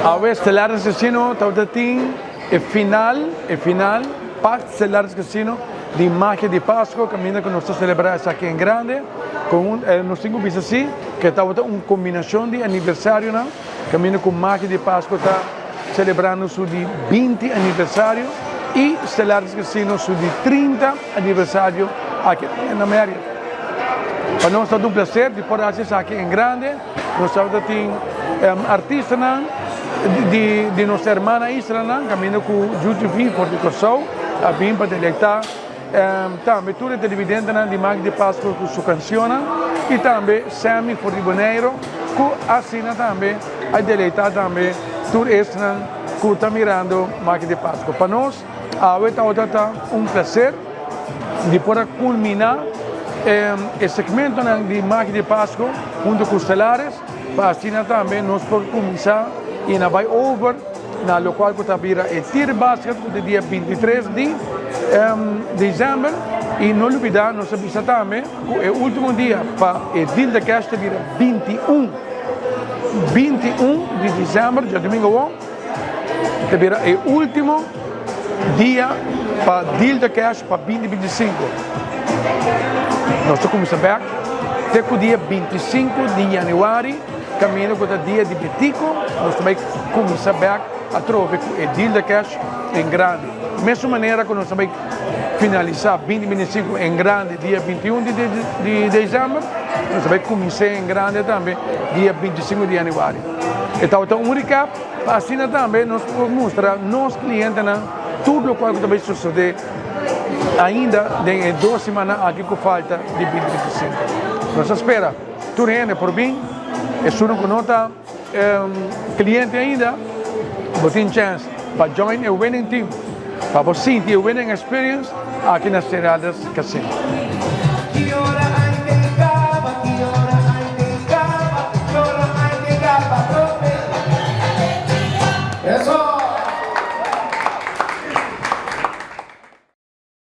Awe Stellaris Casino tabata tin e final, e final pa Stellaris Casino di Magia di Pasco caminda cu nos ta celebra esaki en grande cu un, nos tin cu bisa si cu e tabata un combinacion di aniversarionan caminda cu Magia di Pasco ta celebrando su di 20 aniversario y Stellaris Casino su di 30 aniversario aki na Marriott. Pa nos ta un placer di por haci esaki en grande. Nos tabata tin artistanan di di nos hermana islanan caminda cu Juju V for di Corsou a bin pa deleita tambe tur e televidentenan di Magia di Pasco cu su cancionnan y tambe Sammy for di Boneiro cu asina tambe a deleita tambe tur esnan cu ta mirando Magia di Pasco. Pa nos awe tabata ta un placer di por a culmina e segmentonan di Magia di Pasco hunto cu Stellaris pa asina tambe nos por cuminsa y na bay over na locual cu ta bira e Tire Basket cu ta dia 23 di december y no lubida nos a bisa tambe cu e ultimo dia pa e Deal de Cash ta bira 21 21 di december djadomingo awor. Ta bira e ultimo dia pa deal de cash pa 2025. Nos ta cuminsa bek te cu dia 25 di januari, caminda cu ta dia di Betico, nos ta bay cuminsa bek atrobe cu e deal de cash en grandi. Mesun manera cu nos ta bay finalisa 2025 en grandi dia 21 di december, nos ta bay cuminsa en grandi tambe dia 25 di januari. E tabata un recap pa asina tambe nos por mustra nos clientenan tur locual cu ta bay sucede ainda den e dos simannan aki cu falta di 2025. Nos ta spera tur hende por bin, esunnan cu no ta cliente ainda, bo tin chance pa join e winning team, pa bo sinti e winning experience aki na Stellaris Casino.